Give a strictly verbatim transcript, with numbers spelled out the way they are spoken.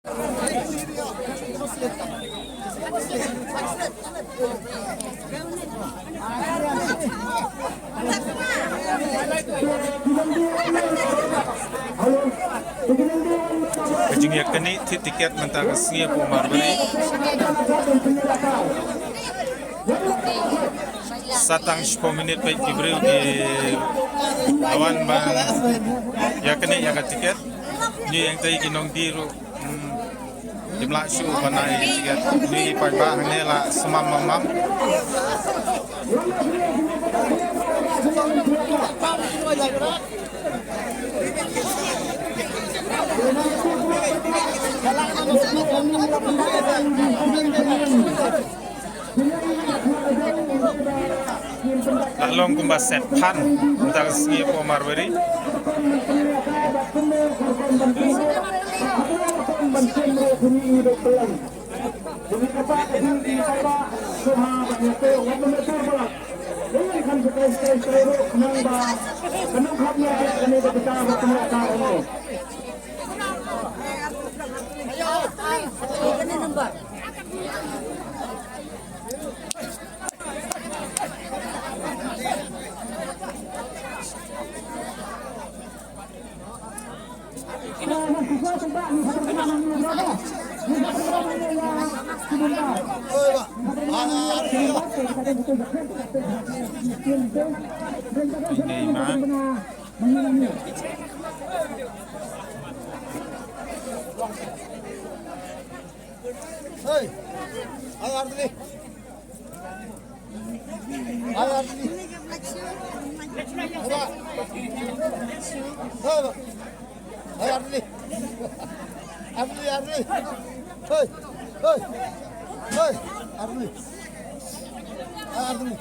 Ka jingïakynduh thied tiket mynta ka sngi hapoh Marbari. Sa tang shiphew minit peit ki briew ki la wan ban ïakynduh ïa ka tiket. Ngi ïeng tei ki nongdie ruh. Hmm. Kim lah shuh ban ai tiket. Ngi paidbah hangne la sumam mam mam. La long kumba set phan mynta ka sngi hapoh Marbari. Ini mah. Hey, ayo Ardi. Ayo Ardi. Ayo Ardi. Ayo Ardi. Ardi, Ardi. Hey, hey, hey, Ardi. Ayo Ardi.